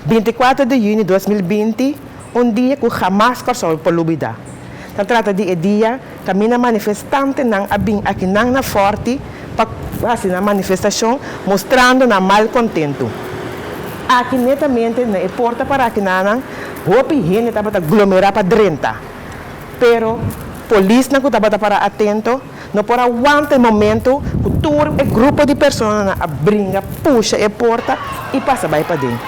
24 di yüni 2020, un dia ku hamas Kòrsou por lubidá. Ta trata di e dia kaminda manifestantenan a bin akinan na Fòrti pa hasi nan manifestashon mustrando nan malkontentu. Aki netamente na e porta para akinanan hopi hende tabata glomerá pa drenta. Pero polisnan ku tabata para atento no por a wanta e momento ku tur e grupo di personanan a bringa pusha e porta i pasa bai paden.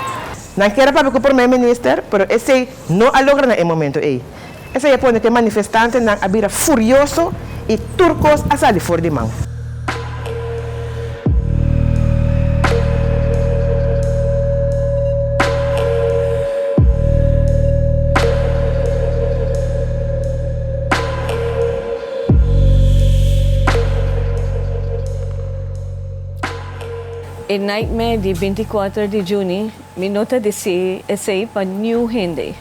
Nan kier a papia ku Prome Minister, pero esei no a logra na e momento ei. Esei a pone ku e manifestantenan a bira furioso i tur kos a sali for di man. E nightmare di 24 di juni mi no ta desea esei pa niun hende.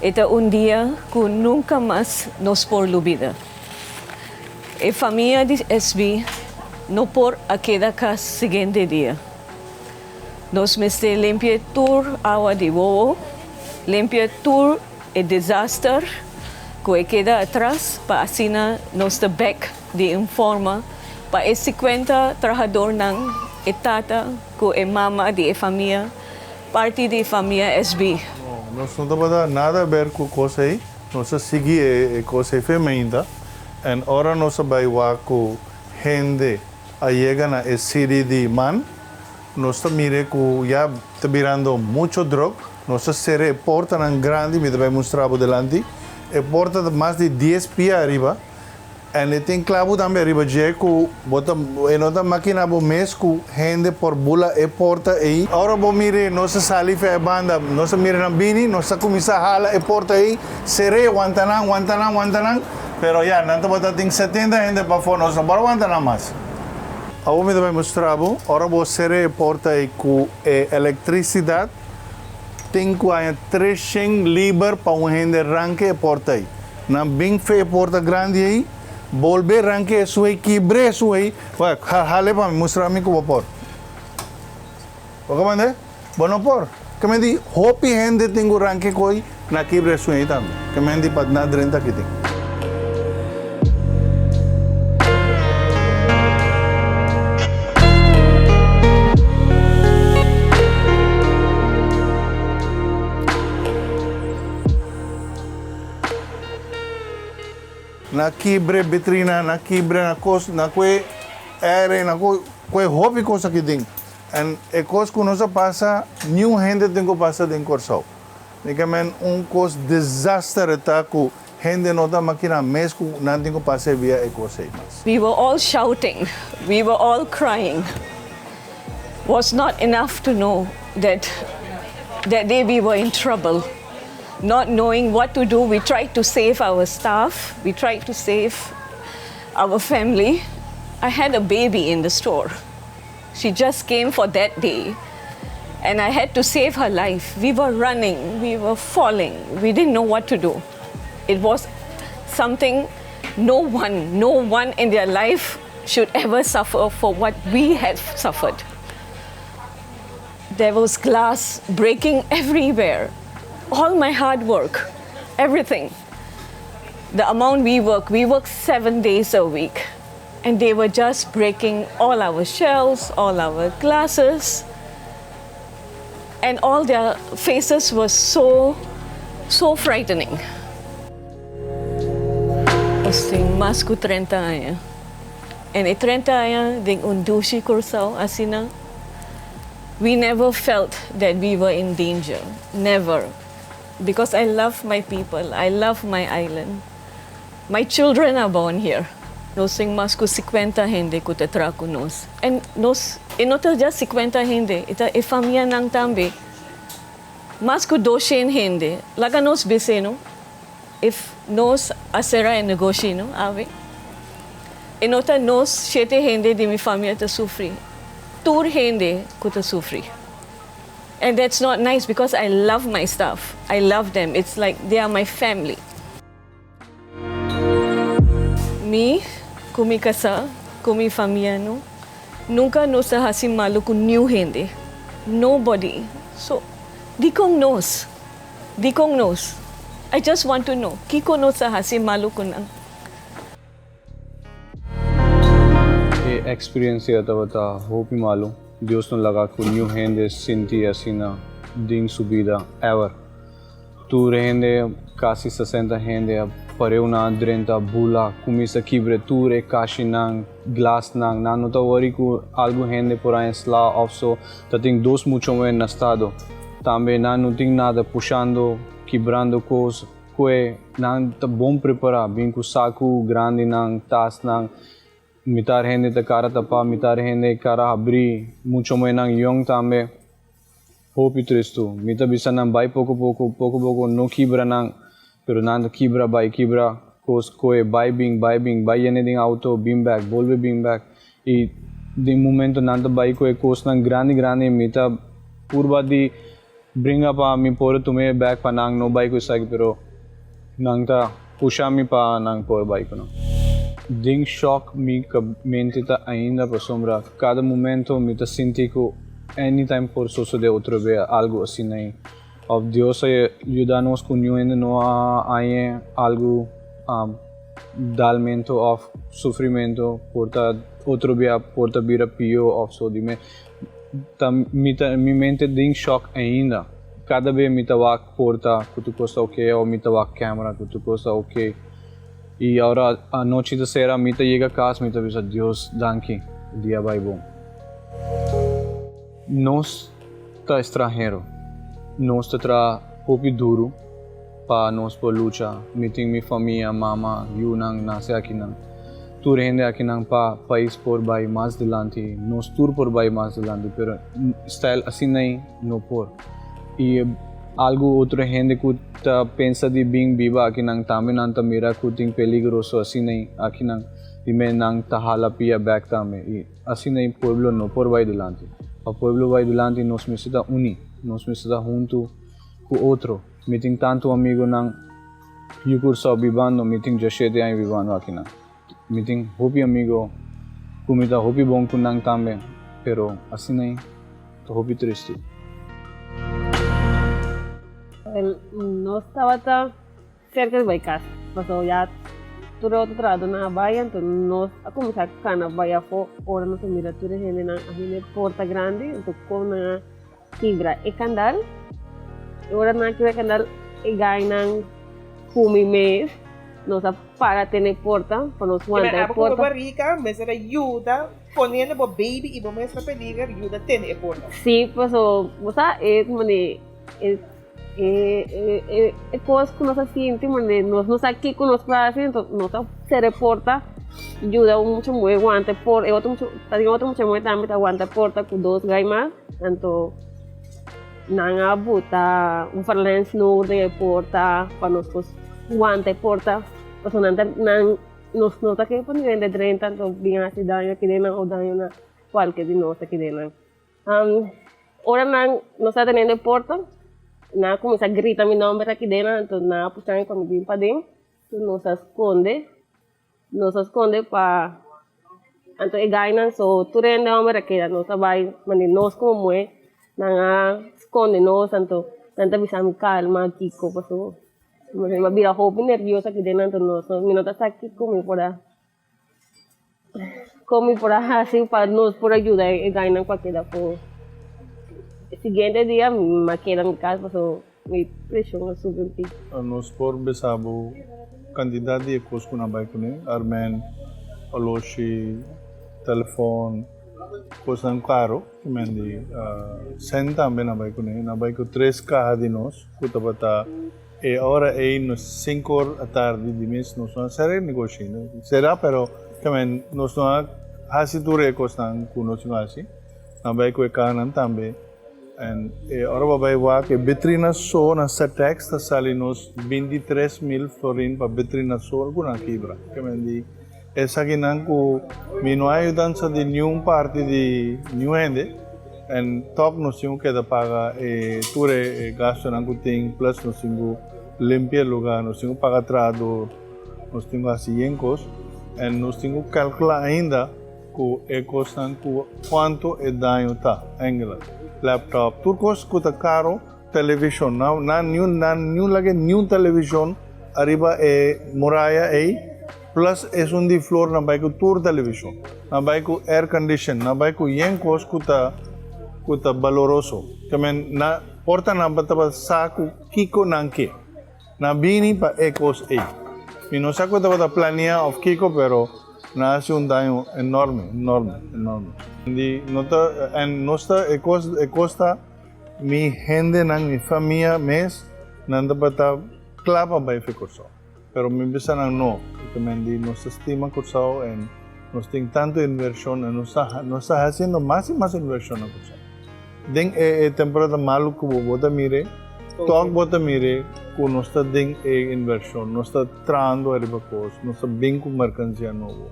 E ta un dia ku nunka mas nos por lubida. E famia di SB no por a keda kas siguiente dia. Nos mester limpia tur awa di wowo, limpia tur e desaster ku e keda atras pa asina nos ta bek di un forma pa e 50 trahadornan, e tata ku e mama di e famia, parti di famia SB. No, nos no tabata nada ber ku kos ei. Nos a sigui e kos ei fe mainta. En ora nos a bai wak ku hende a yega na e city di Man, nos ta mira ku ya ta birando mucho druk. Nos a sera e portanan grandi, mi ta bai mustra bo delanti. E porta ta mas di dies pia ariba. En e tin klabu tambe ariba dje ku bo ta e no ta makina bo mes ku hende por bula e porta ei. Ora bo mir'é nos a sali fe e banda, nos a mira nan bini, nos a kuminsá hala e porta ei, ser'é, wanta nan, wanta nan, wanta nan, pero ya, nan tabata tin 70 hende pafó, nos no por a wanta nan mas. Awor mi ta bai mustra bo, ora bo ser'é e porta ei ku e elektrisidat, tin ku haña 300 liber pa un hende ranka e porta ei. Nan bin fe e porta grandi ei, bolbe ranke esun ei, kibre esun ei. Wak, hale pa mi, mustra mi ku bo por. Bo komprende? Bo no por. Ke men di, hopi hende tin ku ranke koi na kibre esun ei tambe. Ke men di pa na drenta aki tin. Na kibre bitrina, na kibre na kos, na kue aire, na kue hopi kos aki den. En e kos ku nos a pasa, niun hende tin ku pasa den Kòrsou. Mi ke men un kos desaster e ta ku hende no ta makina mes ku nan tin ku pasa e via e kos ei mas. We were all shouting, we were all crying. Was not enough to know that that day we were in trouble. Not knowing what to do, we tried to save our staff, we tried to save our family. I had a baby in the store. She just came for that day. And I had to save her life. We were running, we were falling, we didn't know what to do. It was something no one, no one in their life should ever suffer for what we had suffered. There was glass breaking everywhere. All my hard work, everything. The amount we work, we work 7 days a week. And they were just breaking all our shelves, all our glasses. And all their faces were so, so frightening. Nos tin mas ku 30 aña. En e 30 aña den un dushi Kòrsou asina. We never felt that we were in danger. Never. Because I love my people. I love my island. My children are born here. Nos tin mas ku 50 hende ku ta traha ku nos. En nos, e no ta just 50 hende, e ta e famianan tambe. Mas ku 200 hende. Laga nos bisa, no? If nos a sera e negoshi, no? Awe. E no ta nos shete hende di mi famia ta sufri. Tur hende ku ta sufri. And that's not nice because I love my staff. I love them. It's like they are my family. Mi, ku mi kasá, ku mi famia, no? Nunka nos a hasi malu ku niun hende. Nobody. So, Dikon nos? Dikon nos? I just want to know, kiko nos a hasi malu ku nan? E experiencia tabata hopi malu. Dios no laga cu niun hende sinti asina den su bida ever. Tur hende, casi 60 hende a pareu nan drenta bula, cuminsa kibra tur e kashinan, glasnan. Nan no ta worry cu algu hende por haña sla of so. Ta tin dos mucha muher na stado. Tambe nan no tin nada pushando, kibrando cos. Kue nan ta bon prepará, bin ku saku grandinan, tasnan. Mitar hende ta kara tapá, mitar hende kara habrí. Mucha muhernan yong tambe. Hopi tristu. Mi ta bisa nan bai poko poko, poko poko, no kibra nan, pero nan ta kibra bai kibra kos koe bai bin, bai bin, bai yene den auto, bin bek, bolbe bin bek. I den momento nan ta bai ku e kosnan grandi grandi mi ta purba di bringa pa mi por tum'e bek pa nan no bai ku esaki pero nan ta pusha mi pa nan por bai ku nan. Den shock mi mente ta ainda pasobra kada momento mi ta sinti ku anytime por sosode otro be algo asina ei of Dios a yuda nos ku niun hende no a haña algo dalmento of sufrimento por ta otro bia por ta bira pio of so di me ta mi ta mi mente den shock ainda kada be mi ta wak porta ku tur kos ta ok of mi ta wak camera ku tur kos ta ok y ora anochi ta sera mi ta yega kas mi ta bisa Dios danki dia bai bon. Nos ta estranhero. Nos ta traha hopi duru pa nos por lucha. Mi tin mi famia, mama, yunan nase akinan. Tur hende akinan pa pais por bai mas dilanti. Nos tur por bai mas dilanti, pero style asinai no por. I algu otro hende ku ta pensa di bin biba akinan tambe nan ta mira ku tin peligroso asinai akinan. Di men nan ta hala pia bek tambe. I asina e pueblo no por bai dilanti. Pa pueblo bai dilanti nos mester ta uni, nos mester ta huntu ku otro. Mi tin tantu amigonan yu Kòrsou bibando, mi tin djashete aña bibando akinan. Mi tin hopi amigo ku mi ta hopi bon ku nan tambe, pero asina ei ta hopi tristu. Nos tabata Serka di bai kas, pasobra ya tur e otro trahadonan a bai, anto nos a kuminsá kana bai afó ora nos a mira tur e hendenan a hende porta grandi, anto kon nan a kibra e kandal, i ora nan a kibra e kandal e gainan ku mi mes nos a para tene porta pa nos wanta e Abo ku bo porta. barika mester a yuda poniendo bo baby i bo mes na peliger yuda tene e porta. Sí, pasobra bo sa e mane e. E kos ku nos a sinti manera nos no sa kiko nos por hasi enton nos a sera e porta yuda un mucha muhé wanta e porta e otro mucha ta tin otro mucha muhé tambe ta wanta e porta ku dos gai mas anto nan a buta un verlensnoer den e porta pa nos por wanta e porta pasobra nan ta nan nos no ta ke pa niun drenta anto bin hasi daño aki den nan o daño na kualke di nos aki den nan. Ora nan no sa teniendo e porta, nan a cuminsa grita mi nomber aki den, anto nan a pusha mi pa mi bin paden, enton nos a sconde, nos a sconde pa, anto e gainan so tur hende homber a keda, nos a bay mandi nos como muhe, nan a sconde nos, anto nan ta bisa mi calma kico pasobra mi a bira hopi nervioso aki den, anto nos mi no ta sa kico mi por a. Kon mi por a hasi pa nos por a yuda e gainan ku a keda afó? E siguiente dia mi a keda mi kas pasobra mi preshon a subi un tiki. Nos por bisa bo kantidat di e kos ku nan bai kuné, armen, oloshi, telefòn, kosnan karo, ki men di sèn tambe nan bai kuné. Nan bai ku tres kaha di nos ku tabata. E ora ei nos sinku or atardi di mes nos no a sera e negoshi. Sera pero tamen nos no a hasi tur e kosnan ku nos tin hasi. Nan bai ku e kahanan tambe. En e ora bo bai wak e bitrina so na Cetex ta sali nos 23.000 florin pa bitrina so ku nan kibra. Tamen di esakinan ku mi no a yudansa di niun parti di niun hende. En tòg nos tin ku keda paga e tur e gastunan ku tin, plus nos tin ku limpia e lugá, nos tin ku paga trahador, nos tin ku hasi yen kos. En nos tin ku kalkulá ainda ku e kosnan ku kuantu e daño ta, Engelen, laptop, tur kos ku ta karo. Televishon, nan nan niun nan niun laga niun televishon ariba e muraya ei, plus esun di flor nan bai ku tur televishon, nan bai ku air condition, nan bai ku yen kos ku ta ku ta baloroso. Ke men nan por ta nan tabata sa ku kiko nan ke. Nan bini pa e kos ei. Mi no sa ku tabata planea of kiko pero nan a hasi un daño enorme, enorme, enorme. Di no ta en nos ta e kos e kos ta mi hendenan, mi famia mes nan tabata kla pa bai fi Kòrsou. Pero mi bisa nan no, porque men di nos ta stima Kòrsou en nos tin tantu invershon en nos ta nos ta hasiendo mas i mas invershon na Kòrsou. Den e e temporada malu ku bo bo ta mire, tòg bo ta mire ku nos ta den e invershon, nos ta trahando ariba kos, nos ta bin ku merkansia nobo.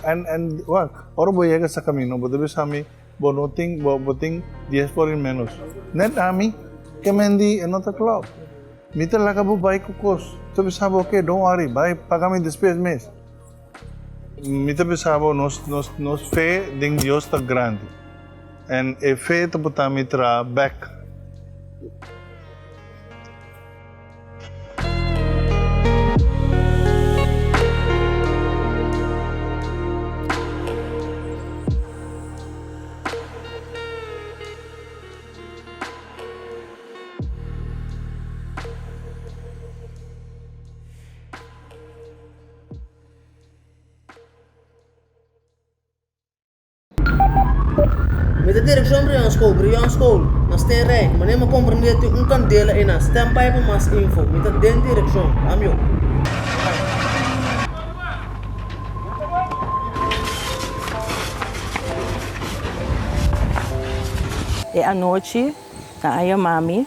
En en wak, ora bo yega sa kamino bo ta bisa mi bo no tin bo bo tin dies florin ménos. Nèt ami ke men di e no ta klòp. Mi ta laga bo bai ku kos. Ta bisa bo oke, don't worry, bai paga mi despues mes. Mi ta bisa bo nos nos nos fe den Dios ta grandi. En e fe ta bota mi traha bek. Mi ta direkshon Brion School, Brion School, na Steenrijk. Manera mi a komprendé tin un kandela einan. Standby pa mas info. Mi ta den direkshon. Cambio. E anochi nan a yama mi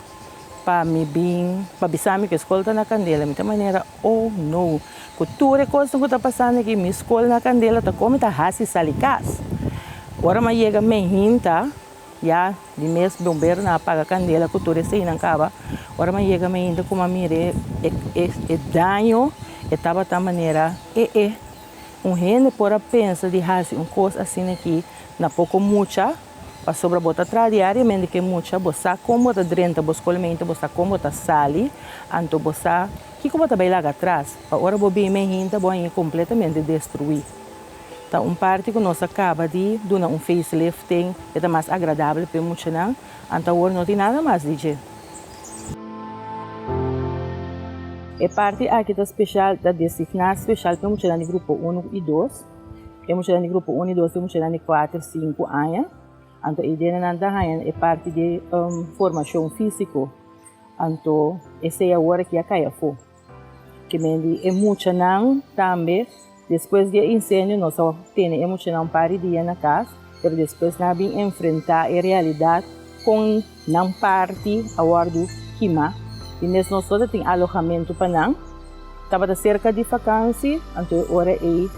pa mi bin pa bisa mi ku e skol ta na kandela. Mi ta manera, oh no, ku tur e kosnan ku ta pasando aki, mi skol na kandela ta kon mi ta hasi sali kas? Ora mi a yega Mehinta, ya di mes bomberonan a paga kandela ku tur eseinan kaba. Ora mi a yega Mehinta ku mi a mira e daño, e tabata manera, e e, un hende por a pensa di hasi un kos asina aki na poko mucha. Pasobra bo ta traha diariamente ku e mucha, bo sa kon bo ta drenta bo skolmento, bo sa kon bo ta sali, anto bo sa kiko bo ta bai laga atras, pa ora bo bin mei hinta bo a haña kompletamente destruí. Ta un parti ku nos a kaba di duna un facelifting, e ta mas agradabel pa e muchanan, anto awor no tin nada mas di dje. E parti aki ta speshal, ta designá speshal pa e muchanan di grupo unu i dos. E muchanan di grupo un i dos, e muchanan di kuater, sinku aña. Anto e ideanan ta haña e parti di formashon físiko. Anto esei awor aki a kai afó. Ke men di e muchanan tambe despues di e insendio nos a tene e muchanan un par di dia na kas, pero despues nan a bin enfrentá e realidat kon nan parti a wòrdu kimá. Di mes nos no ta tin alohamentu pa nan. Tabata serka di fakansi, anto e ora ei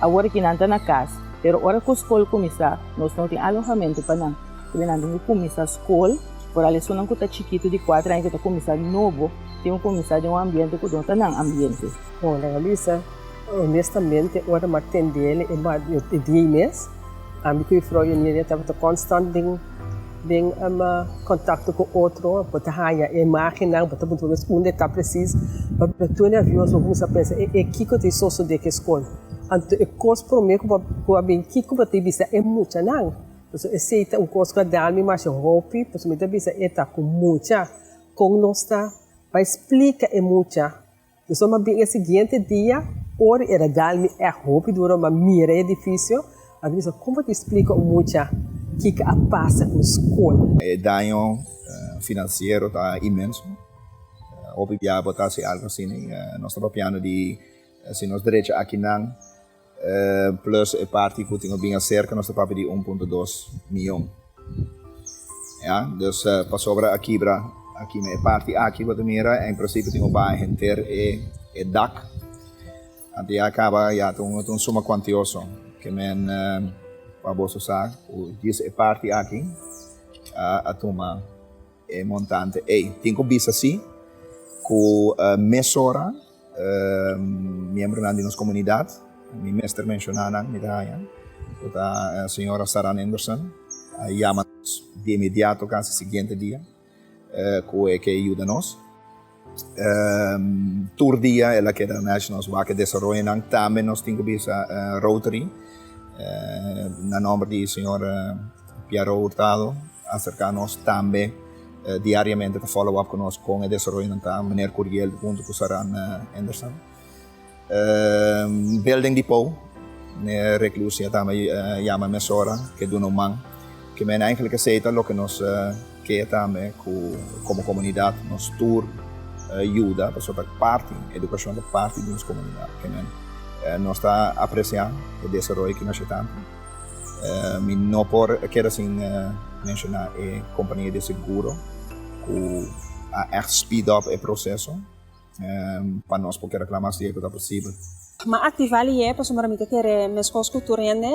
awor ki nan ta na kas. Pero ora ku skol kuminsá, nos no tin alohamentu pa nan. Pabia nan tin ku kuminsá skol, foral esunnan ku ta chikitu di kuater aña ku ta kuminsá nobo, tin ku kuminsá den un ambiente ku no ta nan ambiente. Bon, Dona Lisa, honestamente ora mi a tendele e dia mes, ami ku juffrouw Yaniria tabata konstant den. Den contacto cu otro, bo ta haya e imagennan, bo ta puntra bo mes unda e ta precies, pa tur nervioso bo cuminsa pensa e e kico ta e sosode cu e scol. Anto e cos prome cu bo a bin kico bo ta bisa e muchanan, pasobra esey ta un cos cu a dal mi masha hopi, pasobra mi ta bisa e ta cu mucha, con nos ta bay splica e mucha. Pasobra mi a bin e siguiente dia, ora e a dal mi echt hopi duro, mi a mira e edificio, mi a bisa con bo ta splica un mucha kico a pasa cu scol. E daño financiero ta inmenso. Hopi bia bo ta haci algo asina. Nos ta papiando di si nos drecha akinan plus e parti cu tin bin acerca nos ta papia di un punto dos miyon. Ya, dus pasobra a kibra aki na e parti aki bo ta mira en principio tin cu baha henter e e dak. Anto ya caba ya ta un suma cuantioso ke men pa boso sa cu djis e parti aki a tuma e montante ey. Tin cu bisa si cu mesora Miembronan di nos komunidat, mi mester menshoná nan, mi ta haña ku ta señora Saran Anderson, a yama nos di inmediato kasi siguiente dia. ku e ke yuda nos. Tur dia el a keda nèchi nos wak e desaroyonan. Tambe nos tin ku bisa Rotary na nòmber di señor Piero Hurtado a aserká nos tambe diariamente ta follow up ku nos kon e desaroyonan ta. Meneer Curiel huntu ku Saran Henderson. Building di Pou, meneer Rick Lucia tambe yama mesora ke duna un man. Ke men eigenlijk esei ta loke nos ke tambe ku komo komunidat nos tur yuda pasobra ta parti, edukashon ta parti di nos komunidat. Ke men nos ta apresiá e desaroyo ki nos tantu. Mi no por keda sin menshoná e kompania di seguro ku a ègt speed up e proseso. Pa nos por keda kla mas dia ku ta posibel. M'a aktivá lié pasobra mi ta kere meskos ku tur hende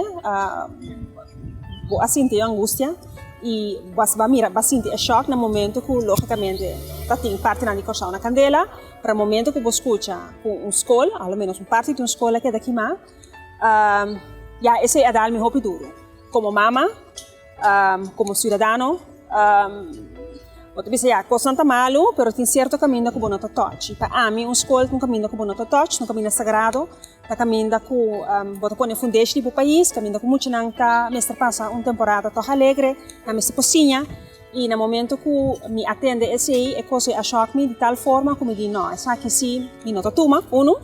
bo a sinti e angustia i bo a mira bo a sinti e shòk na momento ku lógikamente ta tin partinan di Kòrsou na kandela, pero momento ku bo skucha ku un skol, a lo ménos un parti di un skol a keda kimá, ya esei a dal mi hopi duru komo mama. Komo siudadano, bo ta bisa ya, kosnan ta malu, pero tin sierto kaminda ku bo no ta tòch. I pa ami un skol ta un kaminda ku bo no ta tòch, ta un kaminda sagrado, ta kaminda ku bo ta pone fundeshi di bo pais, kaminda ku muchanan ta mester pasa un temporada tòg alegre, nan mester por siña. I na momento ku mi a tende esei, e kos ei a shòk mi di tal forma ku mi di, nò, esaki sí mi no ta tuma. Unu,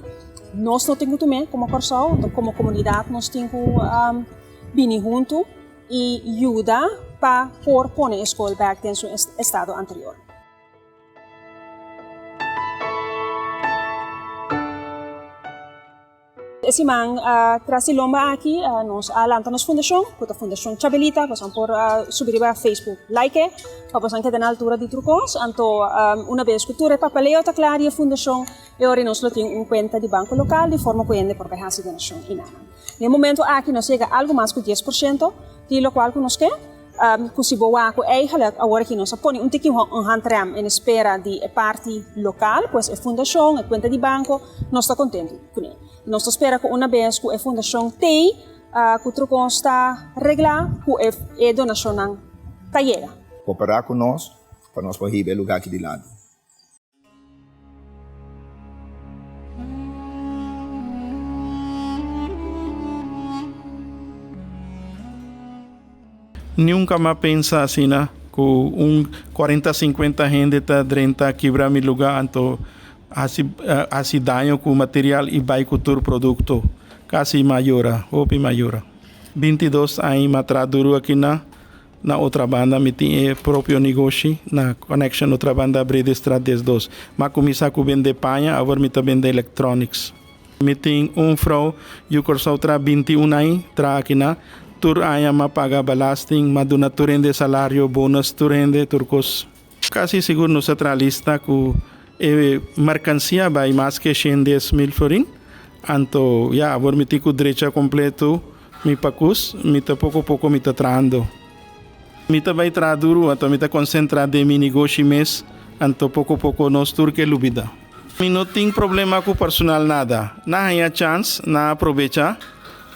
nos no tin ku tum'é komo Kòrsou, komo komunidat nos tin ku bini huntu. i yuda pa por pone e skol bek den su estado anterior. E siman tras di lomba aki nos a lanta nos fundashon ku ta Fundashon Chabelita, boso por subi riba Facebook like e pa boso keda na altura di tur kos. Anto una bes ku tur e papeleo ta kla di e fundashon e ora nos lo tin un kuenta di banko lokal di forma ku hende por bai hasi donashon i nada. Na e momento aki nos yega algo mas ku 10% di lokual ku nos ke. Ku si bo wak ku eigenlijk awor aki nos a pone un tiki un handrem en espera di e parti lokal, pues e fundashon, e kuenta di banko, nos ta kontentu kuné. Nos ta spera ku una bes ku e fundashon tei, ku tur kos ta reglá, ku e donashonnan ta yega. Koperá ku nos pa nos por hiba e lugá aki dilanti. Nunca m'a pensa asina cu un cuarenta cincuenta hende ta drenta kibra mi luga anto haci haci daño cu material y bay cu tur producto. Casi m'a yora, hopi m'a yora. 22 aña m'a traha duro akina. Na otra banda mi tin e propio negoshi na Connection Otrabanda Bredestraat 12. M'a kuminsá ku bende paña, awor mi ta bende electronics. Mi tin un frou yu Kòrsou tra 21 aña traha akinan. Tur aña m'a paga belasting, m'a duna tur hende salario, bonus, tur hende, tur kos. Kasi sigur nos a traha lista ku e merkansia bai mas ke 110.000 florin. Anto ya, awor mi tin ku drecha kompleto mi pakus, mi ta poko poko mi ta trahando. Mi ta bai traha duru, anto mi ta konsentrá den mi negoshi mes, anto poko poko nos tur ke lubida. Mi no tin problema ku personal nada. Nan haña chans, nan a probechá.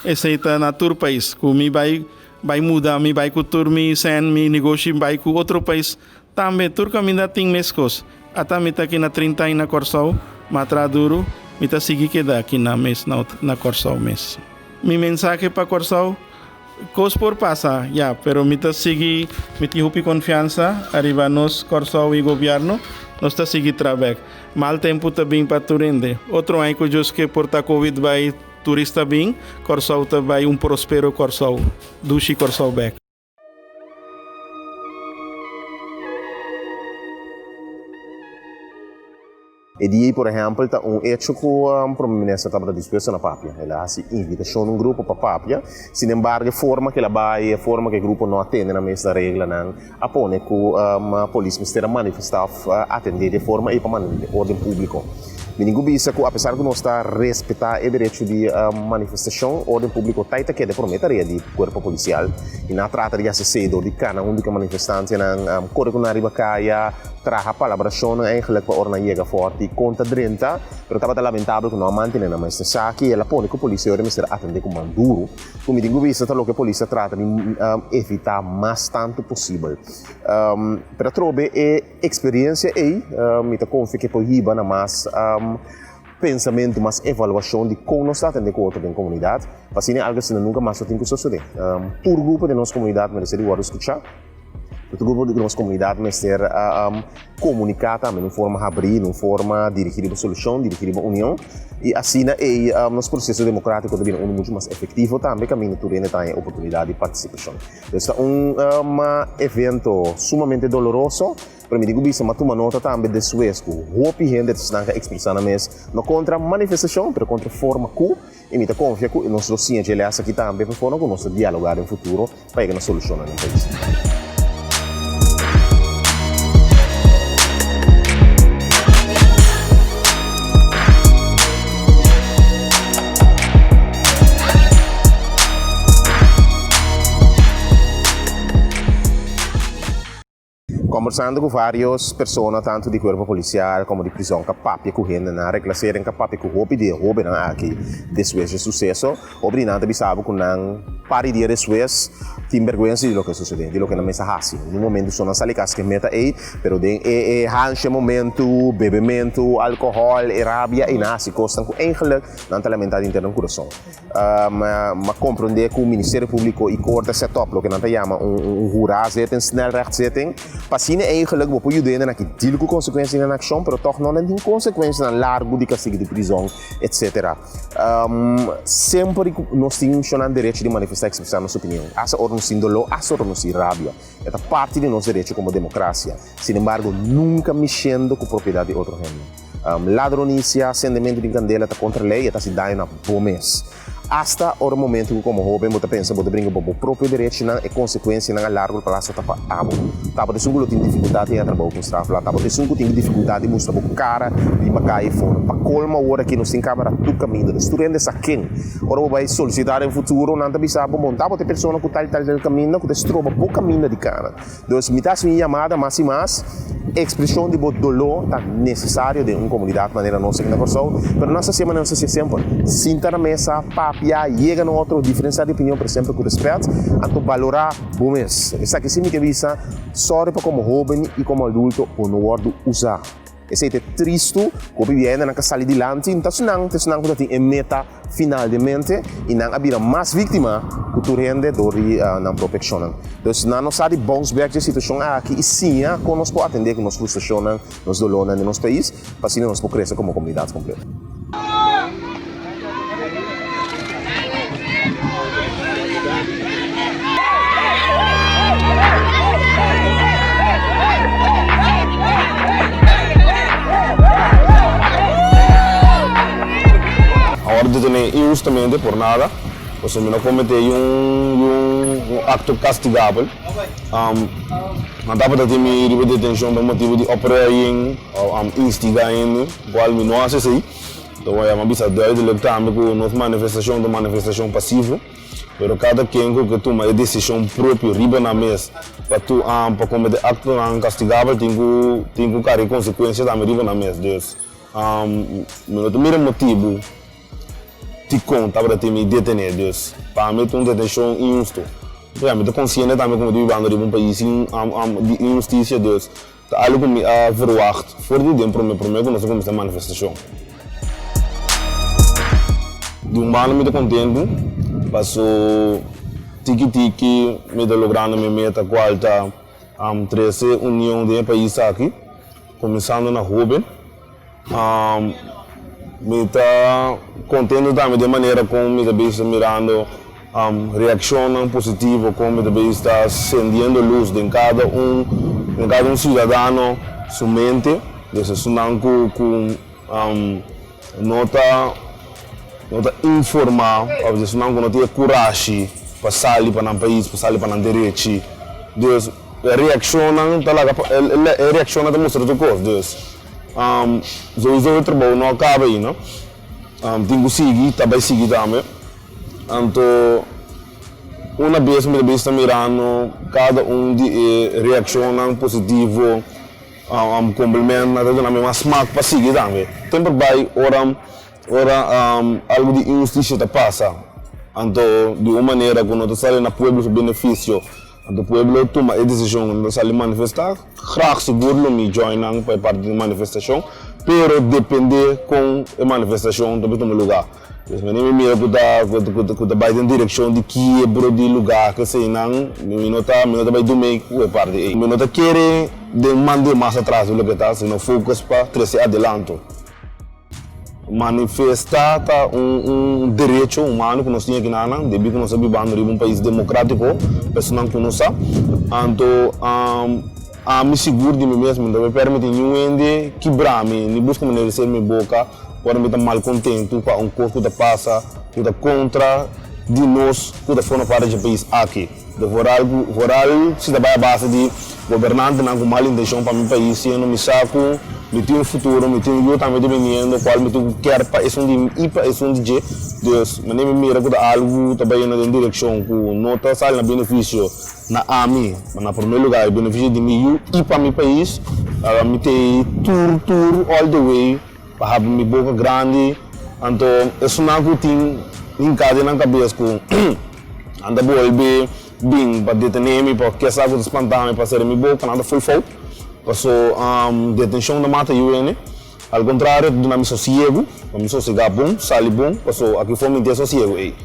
Esei ta na tur pais ku mi bai Bai muda, mi bai ku tur mi sèn, mi negoshi bai ku otro pais tambe. Tur kaminda tin meskos. Ata mi ta aki na 30 aña na Kòrsou, m'a traha duru, mi ta sigui keda aki na mes na Kòrsou mes. Mi mensahe pa Kòrsou, kos por pasa, ya, pero mi ta sigui, mi tin hopi konfiansa ariba nos Kòrsou i gobièrnu, nos ta sigui traha bèk. Mal tempu ta bin pa tur hende. Otro aña ku Dios ke por ta covid bai. Turista bin, Kòrsou ta bai un prospero Kòrsou, dushi Kòrsou bèk. E dia ei, por ehèmpel, ta un echo ku Prome Minister tabata dispuesto na papia. El a hasi invitashon na un grupo pa papia. Sinembargo, e forma ku el a bai, e forma ku e grupo no a tende nan mes na reglanan, a pone ku polis mester a manifestá òf atendé di e forma ei pa mantene órden públiko. Mi tin ku bisa ku apesar ku nos ta respetá e derecho di manifestashon, órden públiko ta i ta keda e promé tarea di kuerpo polisial i nan a trata di hasi esei dor di kana huntu ku e manifestantenan, kore ku nan riba kaya, traha palabrashonnan eigenlik pa ora nan yega fòrti kon ta drenta. Pero tabata lamentabel ku no a mantené nan mes. Esaki el a pone ku polis e ora mester a atendé ku man duru. Ku mi tin ku bisa ta loke polis ta trata di evitá mas tantu posibel. Pero atrobe e. Experiencia ei mi ta confia ke por hiba na mas pensamentu, mas evaluacion di con nos ta atende cu otro den comunidad, pa asina algo asina nunca mas lo tin cu sosode. Tur grupo den nos comunidad merece di wordo scucha, tur grupo den nos comunidad mester comunica tambe den un forma habri, den un forma dirigi riba solucion, dirigi riba union, y asina ei nos proceso democratico ta bira uno mucho mas efectivo tambe caminda tur hende ta haña e oportunidad di participacion. Es ta un evento sumamente doloroso, pero mi tin ku bisa m'a tuma nota tambe despues ku hopi hende ta esnan ka ekspresá nan mes no kontra manifestashon pero kontra forma ku i mi ta konfia ku nos lo siña dje lès aki tambe pa forma ku nos ta dialogá den futuro pa yega na solushonnan den pais. Kombersando ku varios persona tantu di kuerpo polisial komo di prizòn ka papia ku hendenan reklaseren ka papia ku hopi di e hóbennan aki despues dje suseso. Hopi di nan ta bisa bo ku nan par di dia despues tin bèrgwensa di loke a susedé, di loke nan mester hasi. Un momentu so nan sali kas ku e meta ei, pero den e e hansha momentu, bebementu, alkohòl, e rabia ei nan hasi kosnan ku eigenlik nan ta lamentá dinter nan kurason. M'a komprondé ku Ministerio Públiko i Korte a set up loke nan ta yama un huraazitting, snelrechtszitting, pa asina eigenlik bo por yuda hende nan ki deal ku konsekuensia di nan akshon, pero tòg no nan tin konsekuensianan largu di kastigu di prizòn, etsetera. Semper nos tin shonnan derecho di manifestá i ekspresá nos opinion, asta ora nos tin doló, asta ora nos tin rabia. E ta parti di nos derecho komo demokrasia. Sinembargo, nunka mishendo ku propiedat di otro hende. Ladronisia, sendementu di kandela ta kontra lei, e ta hasi daño na bo mes. Asta ora momentu ku komo hóben bo ta pensa bo ta bringa pa bo propio derechinan, e konsekuensianan a largo plaso ta pa abo. Tabata esun ku lo tin difikultat di haña trabou ku strafblad, tabata esun ku tin difikultat di mustra bo kara riba kaya for. Pa kolmo awor aki nos tin kamera tur kaminda, dus tur hende sa ken. Ora bo bai solisitá den futuro nan ta bisa bo, bon, tabata e persona ku tal i tal i tal kaminda ku ta stroba bo kaminda di kana. Dus mi ta hasi mi yamada mas i mas, ekspreshon di bo doló ta nesesario den un komunidat manera nos aki na Kòrsou, pero nos ta hasié manera nos ta hasié semper, sinta na mesa, papia, yega na otro, diferensiá di opinion pero semper ku rèspèt, anto balorá bo mes. Esaki si mi ke bisa, sòri pa komo hóben i komo adulto bo no wòrdu usá. Esei ta e tristu ku hopi bia hendenan ka sali dilanti, no ta esnan, ta esnan ku ta tin e meta final den mente i nan a bira mas víktima ku tur hende dor di nan propio akshonnan. Dus nan no sa di bounce back dje situashon aki i siña kon nos por atendé ku nos frustrashonnan, nos dolónan den nos pais pa asina nos por krese komo komunidat kompleto. Awor detené inhustamente por nada, pasobra mi no kometé un akto kastigabel. Nan tabata tin mi riba detenshon pa motibu di opruiing òf instiga hende, kual mi no hasi esei. Ta waya mi a bisa duidelijk tambe ku nos manifestashon ta un manifestashon pasivo, pero kada ken ku ke tuma e desishon propio riba nan mes pa tu pa komete aktonan kastigabel tin ku tin ku karga e konsekuensia tambe riba nan mes. Dus mi no ta mira motibu dikon tabata tin mi detené. Dus pa mi ta un detenshon inhusto. Ya mi ta konsiente tambe ku mi ta bibando riba un pais di inhustisia dus Ta algu ku mi a verwagt for di den prome prome ku nos a kuminsá manifestashon. Di un banda mi ta kontentu paso tiki tiki mi ta logrando mi meta kual ta trese union den e pais aki, kuminsando na hoben. Mi ta kontentu tambe di e manera kon mi ta bisa mirando reakshonnan positivo, kon mi ta bisa ta sendiendo lus den kada un den kada un siudadano su mente, des esunnan ku ku no ta no ta informá òf esunnan ku no tin e kurashi pa sali pa nan pais, pa sali pa nan derechi. Dus e reakshonnan ta laga e reakshonnan ta mustra tur kos. Dus. Souiso e trabou no a kaba ainda. Tin ku sigui, ta bai sigui tambe. Anto una bes mi ta bista mirando kada un di e reakshonnan positivo, komplimentnan ta duna mi mas smak pa sigui tambe. Semper bai ora ora algu di inhustisia ta pasa, anto di un manera ku no ta sali na pueblo su benefisio, anto pueblo tuma e desishon ku no ta sali manifestá, graag sigur lo mi join nan pa e parti di manifestashon, pero depende kon e manifestashon ta tuma lugá. Pues mi mi mira ku ta ku ta bai den direkshon di kiebro di lugá keseinan, mi no ta mi no ta bai dumei ku e parti ei. Mi no ta kere den mand'é mas atras di loke ta, sino focus pa trese adelanto. Manifestá ta un un derecho humano ku nos tin aki nan, debí ku nos ta bibando riba un pais demokratiko, personan ku nos sa. Anto ami sigur di mi mes mi no ta bai permití niun hende kibra mi ni buska manera di sera mi boka. Ora mi ta malkontentu pa un kos ku ta pasa ku ta kontra di nos ku ta forma parti dje pais aki. De vooral ku vooral si ta bai a base di gobernantenan ku mal intenshon pa mi pais siendo mi sa ku mi tin un futuro, mi tin un yu tambe ta biniendo kual mi tin ku kier pa esun di mi i pa esun di dje. Dus manera mi mira ku ta algu ta bayendo den direkshon ku no ta sali na benefisio na ami, ma na prome lugar e benefisio di mi yu i pa mi pais, mi ta tur tur all the way. Pa habri mi boka grandi, anto esunnan ku tin hinká den nan kabes ku nan ta bolbe bin pa detené mi, pa kesa ku ta spantá mi pa sera mi boka, nan ta ful fout. Paso detenshon ta mata yu hende. Al kontrario, ta duna mi sosiegu, pa mi sosegá bon, sali bon, paso aki for mi tin e sosiegu ei.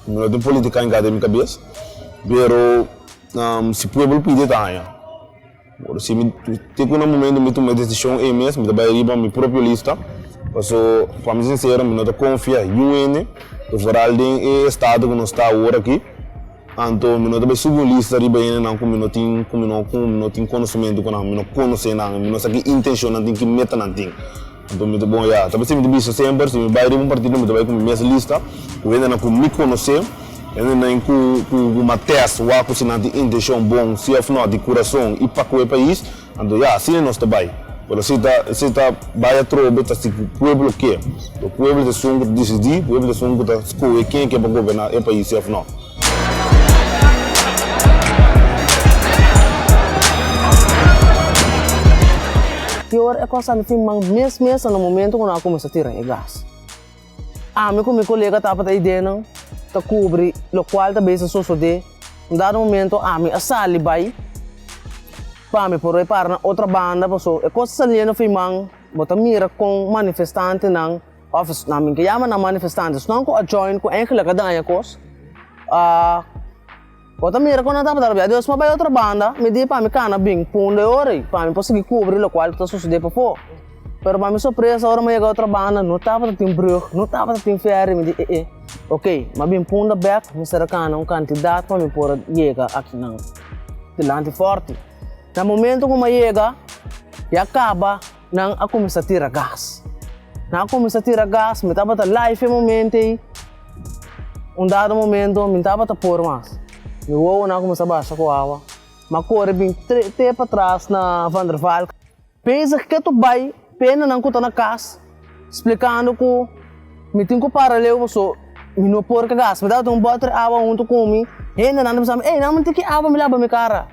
Mi no tin politica hinká den mi kabes, pero si pueblo pidi ta haña. Ora si mi te ku na momento mi tuma e desishon ei mes, mi ta bai riba mi propio lista, paso pa mi sinsero mi no ta konfia niun hende, vooral den e estado ku nos ta awor aki, anto mi no ta bai subi un lista riba hendenan ku mi no tin ku mi no ku mi no tin konosementu ku nan, mi no konosé nan, mi no sa ki intenshon nan tin, ki meta nan tin. Anto mi ta bon ya, ta p'esei mi ta bisa semper si mi bai riba un partido mi ta bai ku mi mes lista, ku hendenan ku mi konosé. Hendenan ku ku mates wak ku si nan tin intencion bon si of no di curason y pa cu e pais, anto ya asina nos ta bay. Pero si ta si ta bay atrobe ta si cu pueblo ke. Lo pueblo ta esun cu ta dicidi, pueblo ta esun cu ta scoge ken ke pa goberna e pais si of no. Ki ora e cosa no tin man mes mes ta na momento cu nan a cuminsa tira e gas. Ami ku mi kolega tabata ei den ta kubri lokual ta bezig sosodé. Un dado momento ami a sali bai pa mi por bai para na otro banda paso e kos ta saliendo for man bo ta mira kon manifestantenan òf nan mi ke yama nan manifestante esnan ku a join ku eigenlik a daña kos a bo ta mira kon nan tabata rabia. Dios mi a bai otro banda mi di pa mi kana bin punda e ora ei pa mi por sigui kubri lokual ku ta sosodé pafó. Pero pa mi sorpresa ora mi a yega otro banda no tabata tin brug, no tabata tin ferry, mi di eh eh, ok, mi a bin punda bek, mi sera kana un kantidat pa mi por a yega akinan dilanti forti. Na momento ku mi a yega, ya kaba nan a kuminsá tira gas. Nan a kuminsá tira gas, mi tabata live e momento ei, un dado momento mi tabata por mas, mi wowonan a kuminsá basha ku awa, mi a kore bin te patras na Van der Valk. Bezig ketu bai pena nan ku ta na kas splikando ku mi tin ku para leu paso mi no por ke gas. Mi tabata un bòter awa huntu ku mi, hendenan ta bisa mi, ey nan mi tin ki awa mi laba mi kara.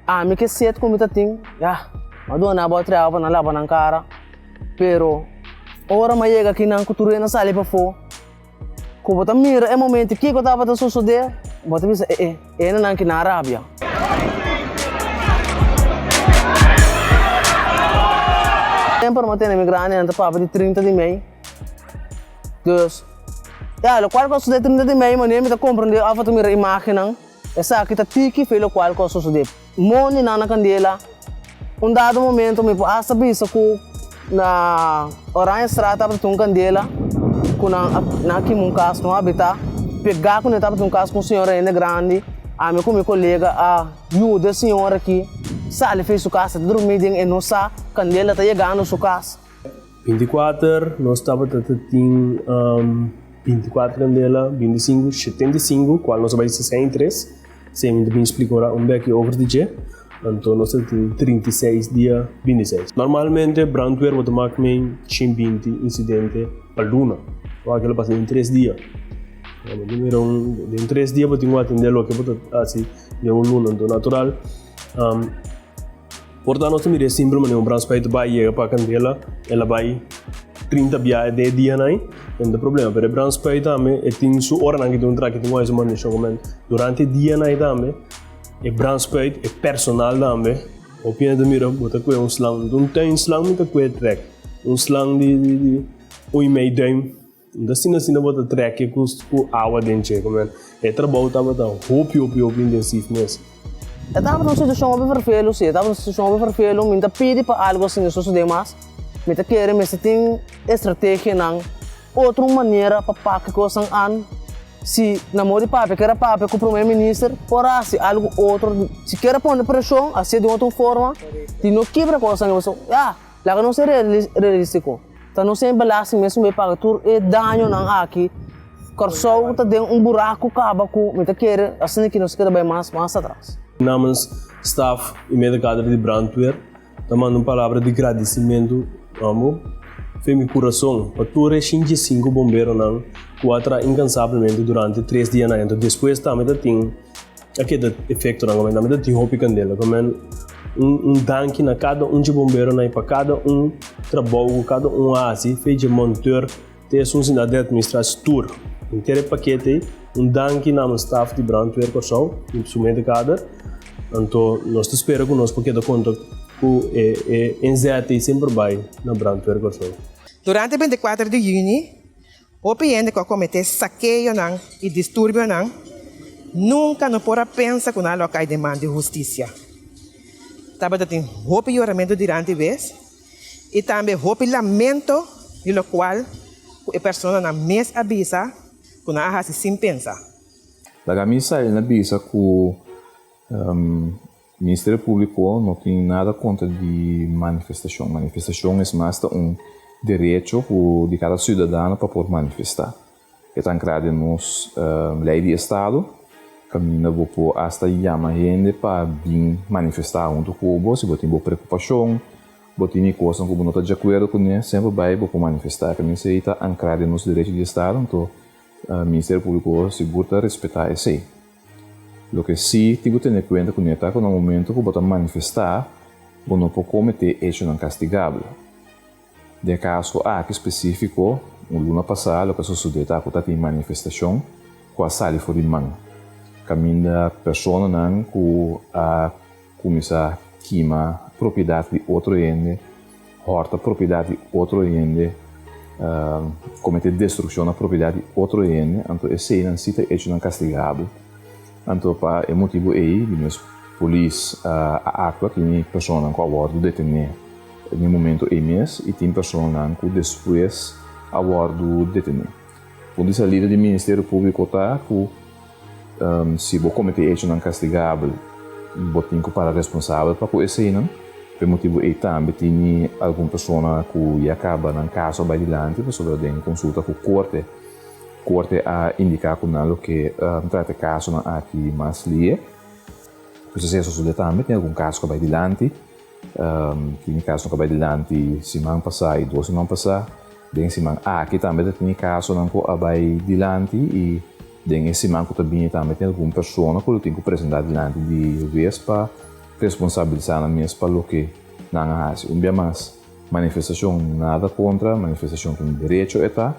Ami ke set ku mi ta tin, ya, mi a duna nan bòter awa pa nan laba nan kara. Pero ora mi a yega aki nan ku tur hende a sali pafó, Ku bo ta mira e momento kiko tabata sosodé, bo ta bisa, E-e, e hendenan ki nan a rabia. Semper mi a tene mi grandinan ta papia di trinta di mei. Dus, ya, lokual ku a sosodé trinta di mei, manera mi ta komprendé òf ta mira imágennan, esaki ta tiki fe lokual ku a sosodé. Mondinan na kandela. Un dado momento mi por hasta bisa ku na Oranjestraat tabata tin un kandela ku nan a nan a kima un kas no habitá. Pegá ku nan tabata tin un kas ku un señora hende grandi. Ami ku mi kolega a yuda e señora aki sali for di su kas. E ta drumí den e no sa kandela ta yegando su kas. Bintikuater nos tabata ta tin bintikuater kandela, bintisinku, shetenta i sinku kual nos a bai sesenta i tres. Sey mi ta bin splika ora un beki over di dje. Anto nos ta tin 36 dia 26. Normalmente brandweer bo ta mak mei 120 insidente pa luna. Wak lo pasa den tres dia. Bo tin mira un den tres dia bo tin ku atende loke bo ta hasi den un luna. Anto natural por ta nos ta mira e simpel manera un brandspui ta bai yega pa kandela el a bai 30 biaha den e dianan ei no ta problema. Pero e brandspui tambe e tin su oranan ke tin un traha ke tin ku hasi su mantenshon durante e dianan ei tambe. E brandspuit, e personal tambe. Hopi hende ta mira bo ta kue un slang. Un tuinslang mi ta kue trek. Un slang di di di un i mei duim. No ta asina asina bo ta trek e ku ku awa den dje. Komo e trabou tabata hopi hopi hopi intensief mes. E tabata un situashon hopi ferfelu, si, e tabata un situashon hopi ferfelu. Mi no ta pidi pa algu asina sosode mas. Mi ta kere mester tin estrategianan, otro manera pa paki kosnan an. Si na modo di papia kier a papia ku prome minister por hasi algu otro, si kier a pone preshon hasié di un otro forma di no kibra kosnan pasobra ya laga nos ser realistiko ta nos e belasting mes ku paga tur e dañonan aki Kòrsou ta den un buraku kaba ku mi ta kere asina ki nos keda bai mas mas atras. Namens staf i medekader di brandweer Ta manda un palabra di gradisimentu amo fe mi kurason pa tur e 55 bomberonan ku a traha inkansablemente durante tres dianan. Enton despues tambe ta tin a keda efektonan komo tambe ta tin hopi kandela. Komo un un danki na kada un dje bomberonan i pa kada un trabou ku kada un a hasi fe dje monteur te esun sinta den administratie tur henter e pakete ei. Un danki na mi staf di Brandweer Kòrsou i su medekader. Anto nos ta spera ku nos por keda konta ku e e inzet ei semper bai na Brandweer Kòrsou. Durante 24 di yüni, hopi hende ku a kometé sakeonan i disturbionan nunka no por a pensa ku nan lo a kai den man di hustisia. Tabata tin hopi yoramentu durante bes i tambe hopi lamento di lokual ku e personanan mes a bisa ku nan a hasi sin pensa. Laga mi sali na bisa ku Ministerio Públiko no tin nada kontra di manifestashon. Manifestashon es mas ta un derecho ku di kada siudadano pa por manifestá. E ta ankrá den nos lei di estado, kaminda bo por asta yama hende pa bin manifestá huntu ku bo si bo tin bo preokupashon, bo tin kosnan ku bo no ta di akuerdo kuné, semper bai bo por manifestá. Kaminda esei ta ankrá den nos derecho di estado, anto Ministerio Públiko sigur ta respetá esei. Loke sí tin ku tene kuenta kuné ta ku na momento ku bo ta manifestá, bo no por kometé echonan kastigabel. Den e kaso aki spesífiko, un luna pasá loke a sosodé ta ku ta tin manifestashon ku a sali for di man, kaminda personanan ku a kuminsá kima propiedat di otro hende, hòrta propiedat di otro hende, kometé destrukshon na propiedat di otro hende, anto eseinan sí ta echonan kastigabel. Anto pa e motibu ei di mes polis a aktua, tin personanan ku a wòrdu detené den e momento ei mes i tin personanan ku despues a wòrdu detené. Punto di salida di Ministerio Públiko ta ku si bo kometé echonan kastigabel bo tin ku para responsabel pa ku eseinan. Pa e motibu ei tambe tin algun persona ku ya kaba nan kaso a bai dilanti pasobra den konsulta ku korte, korte a indiká ku nan lo ke trata e kasonan aki mas lihe. Pues esei a sosodé tambe, tin algun kaso ku a bai dilanti. Tin kasonan ku a bai dilanti siman pasá i dos siman pasá. Den siman aki tambe ta tin kasonan ku a bai dilanti i den e siman ku ta bini tambe tin algun persona ku lo tin ku presentá dilanti di hues pa responsabilisá nan mes pa loke nan a hasi. Un bia mas, manifestashon nada kontra, manifestashon ta un derecho e ta,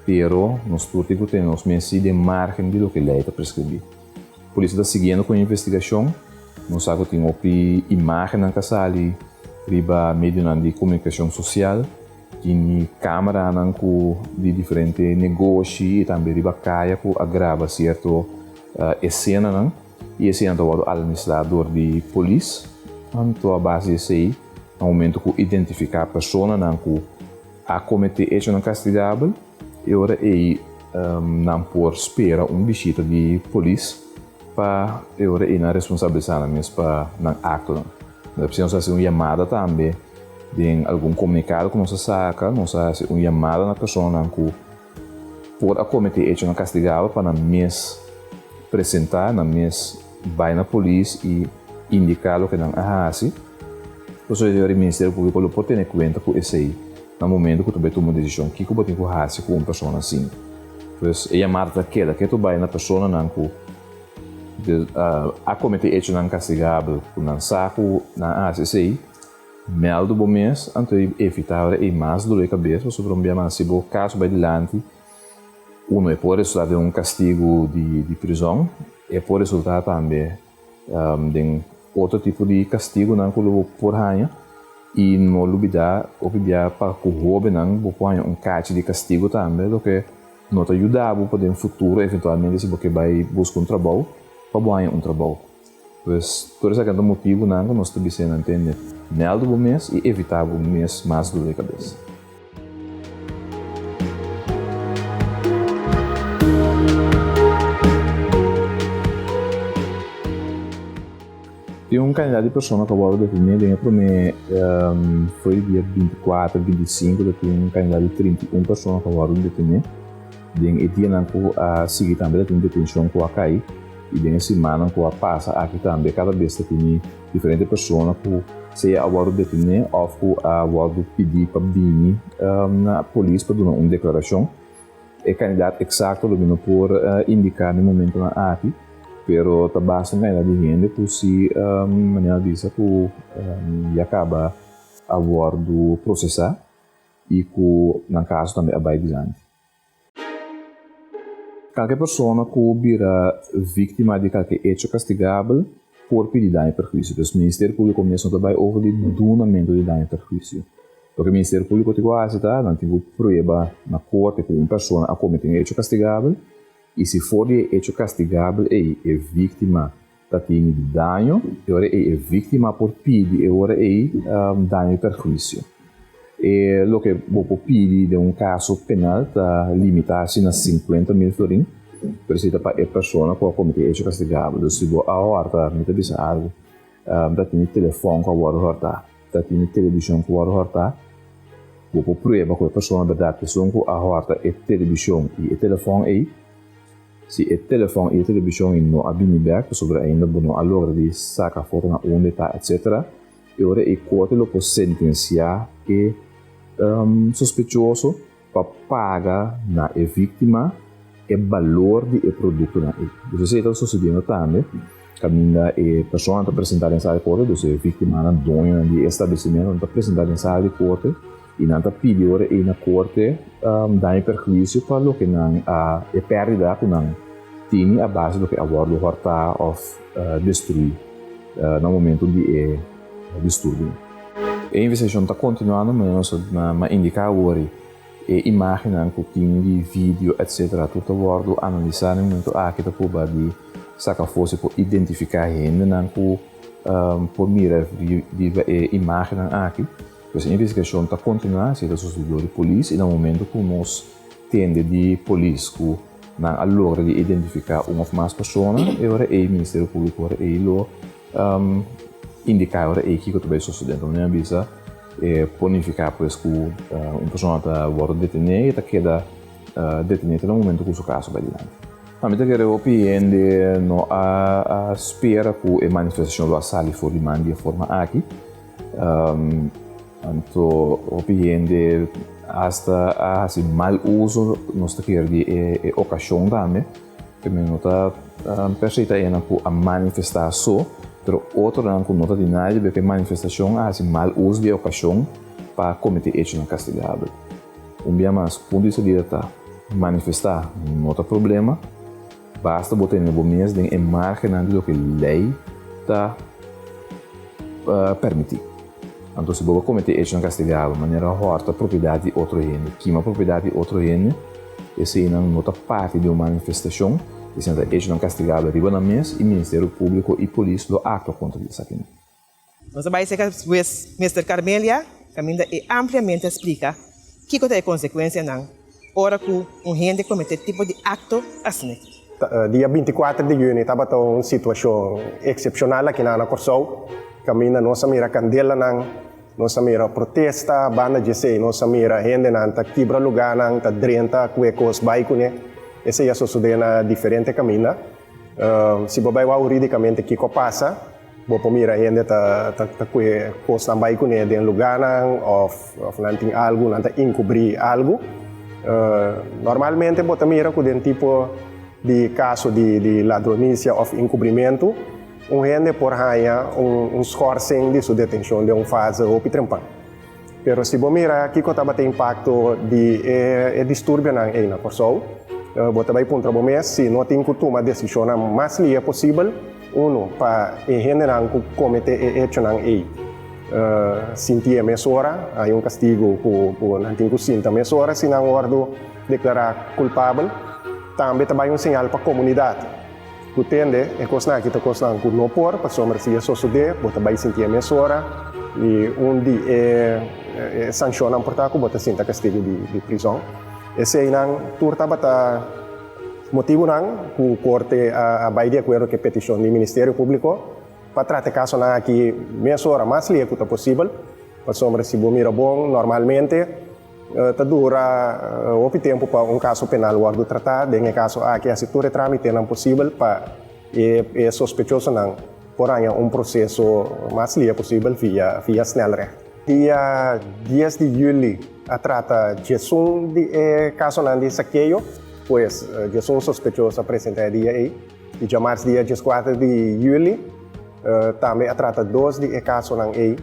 pero nos tur tin ku tene nos mes si den margen di loke lei ta preskribí. Polis ta siguiendo ku e investigashon. Nos sa ku tin hopi imágennan ku a sali riba medionan di komunikashon sosial. Tin kámaranan ku di diferente negoshi i tambe riba kaya ku a graba sierto esenanan. I esenan ta wòrdu administrá dor di polis. Anto a base di esei, na momento ku identifiká personanan ku a kometé echonan kastigabel, E ora ei nan por spera un bishita di polis pa e ora ei nan responsabilisá nan mes pa nan aktonan. Nos a hasi un yamada tambe den algun komunikado ku nos a saka, nos a hasi un yamada na personanan ku por a kometé echonan kastigabel pa nan mes presentá, nan mes bai na polis i. indiká loke nan a hasi, pasobra e Ministerio Públiko lo por tene kuenta ku esei na momento ku ta bai tuma un desishon kiko bo tin ku hasi ku un persona asina. Pues e yamada ta keda ketu bai na personanan ku a kometé echonan kastigabel ku nan sa ku nan a hasi esei, mèldu bo mes anto i evitá ora ei mas doló di kabes pasobra un bia mas si bo kaso bai dilanti uno e por resultá den un kastigu di prizòn, e por resultá tambe den otro tipo di kastigunan ku lo bo por haña i no lubidá hopi bia pa ku hóbennan bo por haña un kachi di kastigu tambe loke no ta yuda bo pa den futuro eventualmente si bo ke bai buska un trabou pa bo haña un trabou. Pues tur esaki ta motibunan ku nos ta bis'é nan tende mèldu bo mes i evitá bo mes mas doló di kabes. Tin un kantidat di persona ku a wòrdu detené den e promé for di dia bintikuater, bintisinku ta tin un kantidat di 31 persona ku a wòrdu detené. Den e dianan ku a sigui tambe ta tin detenshon ku a kai i den e simannan ku a pasa aki tambe kada bes ta tini diferente persona ku sea a wòrdu detené òf ku a wòrdu pidí pa bini na polis pa duna un deklarashon. E kandidat eksakto lo mi no por indiká na e momentonan aki, pero ta basta un kandidat di hende ku si manera a bisa ku ya kaba a wòrdu prosesá i ku nan kaso tambe a bai dilanti. Kalke persona ku bira víktima di kalke echo kastigabel por pidi daño perhuisio. Pues Ministerio Públiko mes no ta bai over di dunamentu di daño perhuisio. Loke Ministerio Públiko tin ku hasi ta, nan tin ku prueba na korte ku un persona a kometí un echo kastigabel i si for di e echo kastigabel ei e víktima ta tini di daño, e ora ei e víktima por pidi e ora ei daño i perhuisio. E loke bo por pidi den un kaso penal ta limitá asina na 50.000 florin, pero esei ta pa e persona ku a kometé e hecho kastigabel. Dus si bo a hòrta, mi ta bisa algu, ta tini telefòn ku a wòrdu hòrtá, ta tini televishon ku wòrdu hòrtá, bo por prueba ku e persona bèrdat esun ku a hòrta e televishon i e telefòn ei. Si e telefòn i e televishon ei no a bini bèk pasobra ainda bo no a logra di saka foto na unda e ta etsetera, e ora ei korte lo por sentensiá e sospechoso pa paga na e víktima e balor di e produktonan ei. Dus esei ta sosediendo tambe kaminda e personanan ta presentá den sala di korte, dus e víktimanan, doñonan di e establesimentonan ta presentá den sala di korte. I nan ta pidi ora ei na korte daño i perhuisio pa loke nan a e pèrdida ku nan tini a base loke a wòrdu hòrtá òf destruí na momentu di e disturbio. E investigashon ta kontinuando, manera nos a indiká awor e imágennan ku tin di video etsetera tur ta wòrdu analisá na e momentu aki ta proba di saka afó si por identifiká hendenan ku por mira riba e imágennan aki. Pues e investigashon ta kontinuá, esei ta sosodé dor di polis i na momento ku nos tende di polis ku nan a logra di identifiká un òf mas persona, e ora ei Ministerio Públiko ora ei lo indiká e ora ei kiko ta bai sosodé. Enton mi a bisa e por nifiká pues ku un persona ta wòrdu detené i ta keda detené te na momento ku su kaso bai dilanti. Ami ta kere hopi hende no a spera ku e manifestashon lo a sali for di man di e forma aki. Anto hopi hende hasta a hasi mal uso, nos ta kere di e okashon tambe, ke mi no ta per se ta esnan ku a manifestá so, pero otronan ku no ta di nadie beke manifestashon a hasi mal uso di e okashon pa kometé echonan kastigabel. Un bia mas, punto di salida ta, manifestá no ta problema, Basta bo tene bo mes den e margennan di loke lei ta permití. Anto si bo a kometé echonan kastigabel, manera hòrta propiedat di otro hende, kima propiedat di otro hende, eseinan no ta parti di un manifestashon, eseinan ta echonan kastigabel riba nan mes i Ministerio Públiko i polis lo aktua kontra di esakinan. Nos a bai serka hues Mister Carmelia kaminda e ampliamente a splika kiko ta e konsekuensianan ora ku un hende kometé tipo di akto asina. Dia 24 di yüni tabata un situashon eksepshonal akinan na Kòrsou, kaminda nos a mira kandelanan, nos a mira protesta, banda di esei nos a mira hendenan ta kibra lugánan, ta drenta ku e kos bai kuné. Esei a sosodé na diferente kaminda. Si bo bai wak hurídikamente kiko a pasa. Bo por mira hende ta ta kue kosnan bai kuné den lugánan òf òf nan tin algu, nan ta enkubrí algu. Normalmente bo ta mira ku den tipo di kaso di di ladronisia òf enkubrimentu, un hende por haña un un schorsing di su detenshon den un fase hopi trempan. Pero si bo mira kiko tabata e impakto di e e disturbionan ei na Kòrsou, bo ta bai puntra bo mes si no tin ku tuma desishonnan mas lia posibel, unu, pa e hendenan ku kometé e echonan ei sintié mesora, hay un kastigu ku ku nan tin ku sinta mesora si nan wòrdu deklará kulpabel. Tambe ta bai un señal pa komunidat ku tende e kosnan aki ta kosnan ku no por, pasobra si e sosodé bo ta bai sintié mesora i un di e sanshonnan por ta ku bo ta sinta kastigu di prizòn. Eseinan tur tabata motibunan ku korte a bai di akuerdo ku e petishon di Ministerio Públiko pa trata e kasonan aki mesora mas lie ku ta posibel, pasobra si bo mira bon normalmente ta dura hopi tempu pa un kaso penal wòrdu tratá. Den e kaso aki hasi tur e trámitenan posibel pa e sospechosonan por haña un proseso mas lie posibel via via snelrecht. Dia dies di yüli a trata djesun di e kasonan di sakeo, pues djesun sospechoso a presentá e dia ei. I djamars dia dieskuater di yüli tambe a trata dos di e kasonan ei.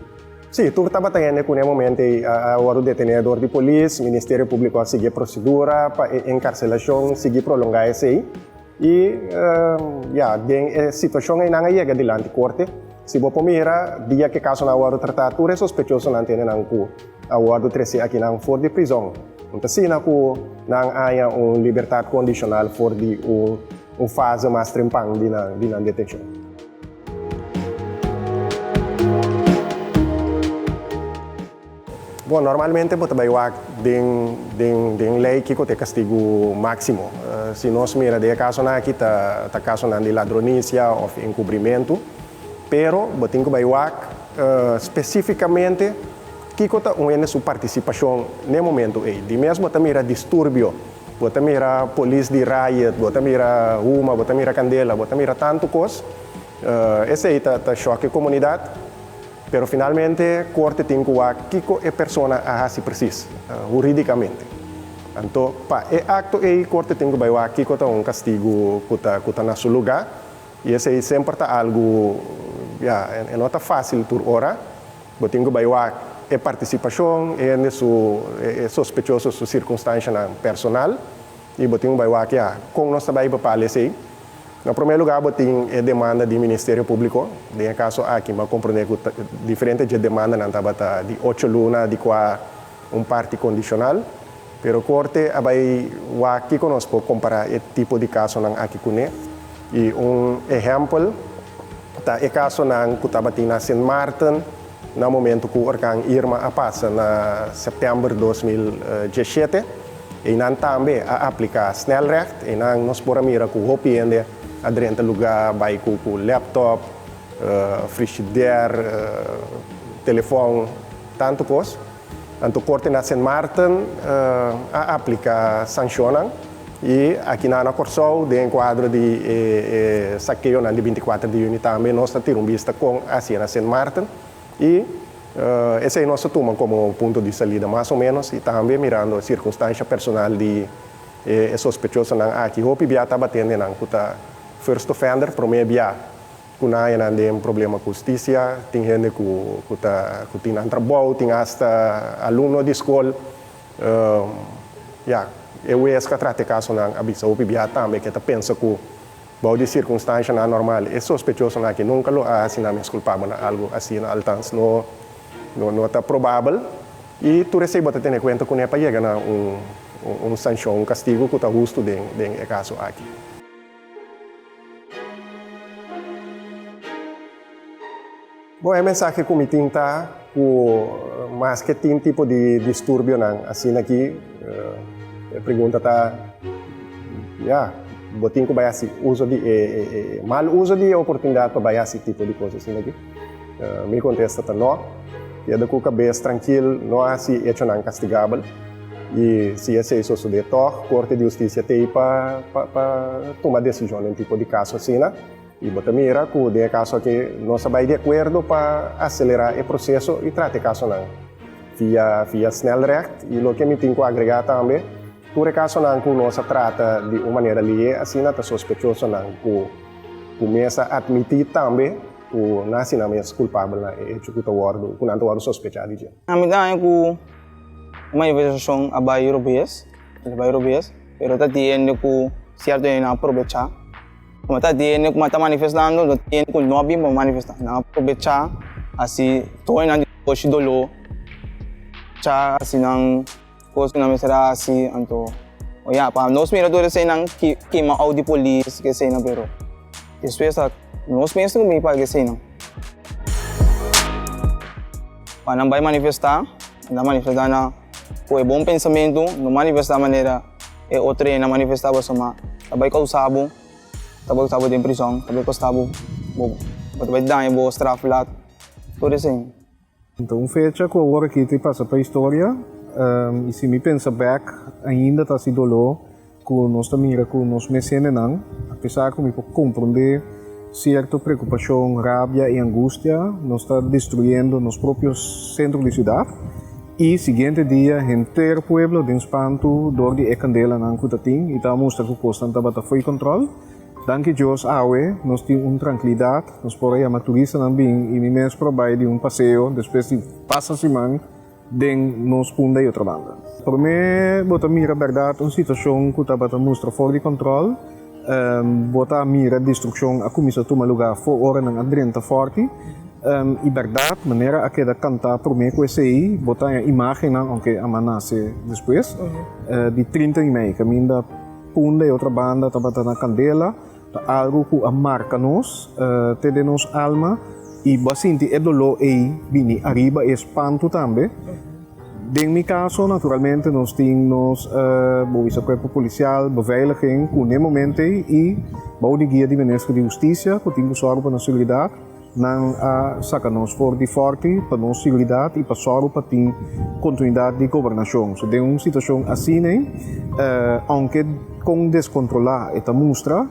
Sí, tur tabata hende ku na e momento ei a wòrdu detené dor di polis. Ministerio Públiko a sigui e prosedura pa e enkarselashon sigui prolongá esei. I ya, den e situashon ei nan a yega dilanti korte. Si bo por mira, dia ku e kasonan a wòrdu tratá, tur e sospechosonan tene nan ku a wòrdu tresé akinan for di prizòn. No ta asina ku nan haña un libertat kondishonal for di un fase mas trempan di nan detenshon. Bon, normalmente bo ta bai wak den den den lei kiko ta e kastigu máksimo. Si nos mira den e kasonan aki ta ta kasonan di ladronisia òf enkubrimentu, pero bo tin ku bai wak spesífikamente kiko ta un hende su partisipashon n'e momentu ei. Di mes bo ta mira disturbio, bo ta mira polis di riot, bo ta mira huma, bo ta mira kandela, bo ta mira tantu kos. Esei ta ta shòk e komunidat. Pero finalmente korte tin ku wak kiko e persona a hasi presis, hurídikamente. Anto pa e akto ei korte tin ku bai wak kiko ta un kastigu ku ta ku ta na su lugá. I esei semper ta algu, ya, e no ta fásil tur ora. Bo tin ku bai wak e partisipashon, e hende su, e sospechoso su sirkunstanshanan personal. I bo tin ku bai wak, ya, kon nos ta bai bepal esei. Na promé lugá bo tin e demanda di Ministerio Públiko. Den e kaso aki mi a komprondé ku diferente dje demandanan tabata di ocho luna di kua un parti kondishonal. Pero korte a bai wak kiko nos por kompará e tipo di kasonan aki kuné. I un ehèmpel ta e kasonan ku tabatin na Sint Maarten na momentu ku orkan Irma a pasa na sèptèmber 2017. Einan tambe a apliká snelrecht. Einan nos por a mira ku hopi hende a drenta lugá bai ku ku laptop, frishider, telefòn, tantu kos. Anto Korte na Sint Maarten a apliká sanshonnan i akinan na Kòrsou den kuadro di e sakeonan di 24 di yüni tambe nos ta tira un bista kon a hasié na Sint Maarten i Esei nos a tuma komo punto di salida mas o ménos i tambe mirando e sirkunstansha personal di e sospechosonan aki. Hopi bia tabata hende nan ku ta first offender, promé bia ku nan haña nan den problema ku hustisia. Tin hende ku ku ta ku tin nan trabou, tin asta alumno di skol. Ya, e wes ku a trata e kasonan a bisa hopi bia tambe ke ta pensa ku Bou di sirkunstanshanan normal, e sospechosonan aki nunka lo a hasi nan mes kulpabel na algu asina, altans no no ta probabel. I tur esei bo ta tene kuenta kuné pa yega na un un sanshon, un kastigu ku ta hustu den den e kaso aki. Bon, e mensahe ku mi tin ta ku maske tin tipo di disturbionan asina aki, e pregunta ta, ya, bo tin ku bai hasi uso di e mal uso di e oportunidat pa bai hasi tipo di kos asina aki? Mi kontesta ta no. Keda ku kabes trankil, no hasi echonan kastigabel. I si esei sosodé tòg, Korte di Hustisia t'ei pa pa tuma desishon den tipo di kaso asina. I bo ta mira ku den e kaso aki nos a bai di akuerdo pa aselerá e proseso i trata e kasonan via via snelrecht. I loke mi tin ku agregá tambe, tur e kasonan ku nos a trata di un manera lihé asina ta sospechosonan ku ku mes a atmití tambe ku nan hasi nan mes kulpabel na e echo ku ta wòrdu ku nan ta wòrdu sospechá di dje. Ami ta haña ku e manifestashon a bai robes, a bai robes, pero ta tende ku sierto hende nan a probechá. Kuma ta tende kuma ta manifestando, no tende ku no a bin pa manifestá. Nan a probechá hasi tur nan di goshi doló, cha hasi nan kos ku nan mester a hasi, anto ya pa nos mira tur eseinan kima out di polis eseinan pero despues ta nos mes ku bin paga eseinan. Pa nan bai manifestá, nan manifestá na ku e bon pensamentu, no manifestá manera e otro hende a manifestá pasobra ta bai kousa bo, ta bai kousa bo den prizòn, ta bai kosta bo, bo ta bai daña bo strafblad, tur esei. Ta un fecha ku awor aki ta pasa pa historia i si mi pensa bek ainda ta hasi doló ku nos ta mira ku nos mes hendenan, apesar ku mi por komprondé sierto preokupashon, rabia i angustia, nos ta destruyendo nos propio sentro di siudat i siguiente dia henter pueblo den spantu dor di e kandelanan ku ta tin i ta mustra ku kosnan tabata fo'i kòntròl. Danki Dios awe nos tin un trankilidat, nos por a yama turistanan bin i mi mes por a bai di un paseo despues di pasa siman den nos Punda i otro banda. Promé bo ta mira bèrdat un situashon ku tabata mustra for di kòntròl, bo ta mira destrukshon a kuminsá tuma lugá for ora nan a drenta fòrti i bèrdat manera a keda kantá promé ku esei bo ta haña imágennan, ounke a nase despues, di 30 di mei kaminda. Punda e otra banda tabata na kandela, ta algu ku a marka nos te den nos alma i bo a sinti e doló ei bini ariba e spantu tambe. Den mi kaso naturalmente nos tin nos bo bisa kuerpo polisial, beveiliging ku n'e momento ei i bou di guia di Minister di Hustisia ku tin ku sòru pa nos seguridat. Nan a saka nos for di fòrti pa nos siguridat i pa sòru pa tin kontinuidat di gobernashon. So den un situashon asina ei, ounke kon deskontrolá e ta mustra,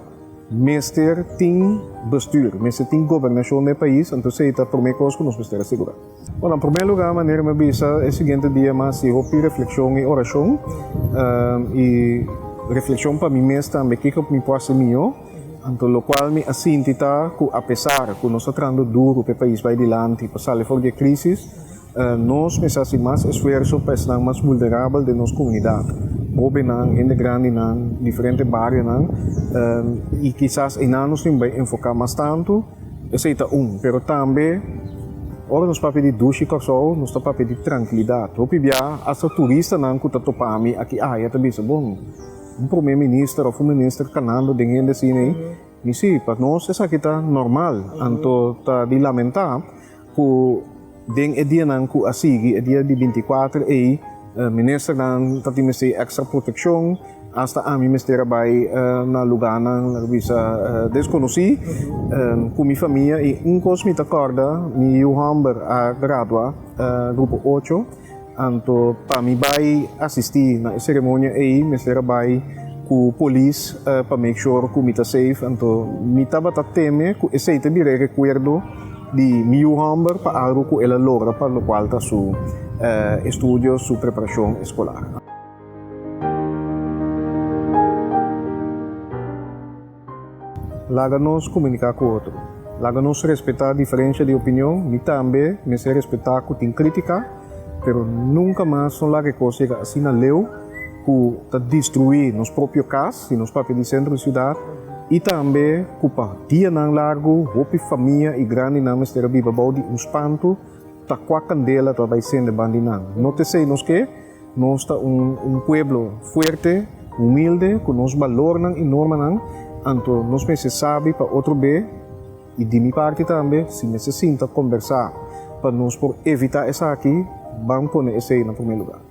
mester tin bestuur, mester tin gobernashon den e pais, anto esei ta promé kos ku nos mester a sigurá. Bueno, na promé lugá manera mi a bisa e siguiente dia mi a hasi hopi reflekshon i orashon i reflekshon pa mi mes tambe kiko mi por hasi mihó. Anto locual mi a sinti ta cu apesar cu nos ta trahando duro pa e pais bay dilanti pa sali for di e crisis, nos mester haci mas esfuerso pa esnan mas vulnerabel den nos comunidad, hobennan, hende grandinan, diferente barionan, y kisas eynan nos tin bay enfoca mas tanto, esey ta un. Pero tambe ora nos papia di dushi Corsou nos ta papia di trankilidad. Hopi bia hasta turistanan cu ta topa mi aki aya ta bisa, bon, Un prome minister of un minister kanando den hende asina ei, mi si, pa nos esaki ta normal. Anto ta di lamentá ku den e dianan ku a sigui, e dia di 24 ei, ministernan ta tin mester èkstra protekshon, asta ami mester a bai na lugánan laga bisa deskonosí ku mi famia. I un kos mi ta kòrda, mi yu hòmber a gradua grupo ocho. Anto pa mi bai asisti na e ceremonia ei mester a bai cu polis pa make sure cu mi ta safe. Anto mi tabata teme cu esey ta bira e recuerdo di mi yu homber pa algo cu el a logra pa locual ta su estudio, su preparacion escolar. Laga nos komuniká ku otro. Laga nos respetá diferensha di opinion. Mi tambe mester respetá ku tin krítika, pero nunka mas no laga e kos yega asina leu ku ta destruí nos propio kas, si nos papia di sentro di siudat, i tambe ku pa dianan largu hopi famia i grandinan mester a biba bou di un spantu ta kua kandela ta bai sende bandi nan. No ta esei nos ke. Nos ta un un pueblo fuerte, humilde, ku nos balornan i normanan, anto nos mester sabi pa otro be, i di mi parti tambe, si mester sinta kombersá pa nos por evitá esaki, ban pone esei na promé lugá.